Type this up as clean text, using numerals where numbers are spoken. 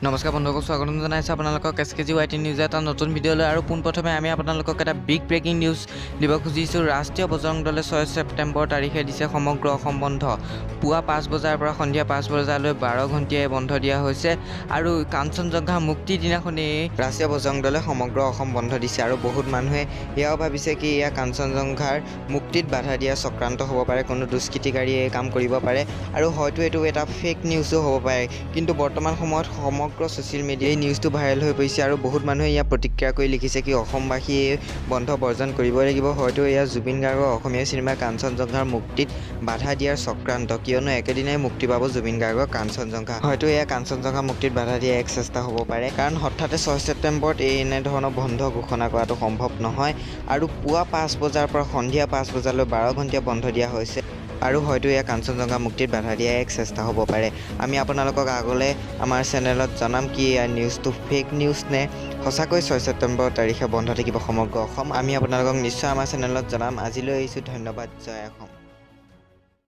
নমস্কাৰ বন্ধুসকল, স্বাগতম জনাইছোঁ আপোনালোকক এছ কে জি ৱাই টি নিউজৰ এটা নতুন ভিডিঅ'লৈ। আৰু পোনপ্ৰথমে আমি আপোনালোকক এটা বিগ ব্ৰেকিং নিউজ দিব খুজিছোঁ। ৰাষ্ট্ৰীয় বজৰং দলে 6 ছেপ্টেম্বৰ তাৰিখে দিছে সমগ্ৰ অসম বন্ধ। পুৱা 5 বজাৰ পৰা সন্ধিয়া 5 বজালৈ 12 ঘণ্টীয়া বন্ধ দিয়া হৈছে আৰু কাঞ্চনজংঘা মুক্তিৰ দিনাখনেই ৰাষ্ট্ৰীয় বজৰং দলে সমগ্ৰ অসম বন্ধ দিছে। আৰু বহুত মানুহে এয়াও ভাবিছে কি এয়া কাঞ্চনজংঘাৰ মুক্তিত বাধা দিয়া চক্ৰান্ত হ'ব পাৰে, কোনো দুষ্কৃতিকাৰীয়ে এই কাম কৰিব পাৰে আৰু হয়তো এইটো এটা ফেক নিউজো হ'ব পাৰে। কিন্তু বৰ্তমান সময়ত সমগ্ৰ ছ'চিয়েল মিডিয়াই নিউজটো ভাইৰেল হৈ পৰিছে আৰু বহুত মানুহে ইয়াৰ প্ৰতিক্ৰিয়া কৰি লিখিছে কি অসমবাসীয়ে বন্ধ বৰ্জন কৰিবই লাগিব। হয়তো এয়া জুবিন গাৰ্গৰ অসমীয়া চিনেমা কাঞ্চনজংঘাৰ মুক্তিত বাধা দিয়াৰ চক্ৰান্ত, কিয়নো একেদিনাই মুক্তি পাব জুবিন গাৰ্গৰ কাঞ্চনজংঘা। হয়তো এয়া কাঞ্চনজংঘা মুক্তিত বাধা দিয়া এক চেষ্টা হ'ব পাৰে, কাৰণ হঠাতে 6 ছেপ্টেম্বৰত এই এনেধৰণৰ বন্ধ ঘোষণা কৰাটো সম্ভৱ নহয়। আৰু পুৱা 5 বজাৰ পৰা সন্ধিয়া 5 বজালৈ 12 ঘণ্টীয়া বন্ধ দিয়া হৈছে আৰু হয়তো এয়া কাঞ্চনজংঘা মুক্তিত বাধা দিয়া এক চেষ্টা হ'ব পাৰে। আমি আপোনালোকক আগলৈ আমাৰ চেনেলত জনাম কি এয়া নিউজটো ফেক নিউজ নে সঁচাকৈ 6 ছেপ্টেম্বৰ তাৰিখে বন্ধ থাকিব সমগ্ৰ অসম। আমি আপোনালোকক নিশ্চয় আমাৰ চেনেলত জনাম। আজিলৈ আহিছোঁ, ধন্যবাদ, জয় অসম।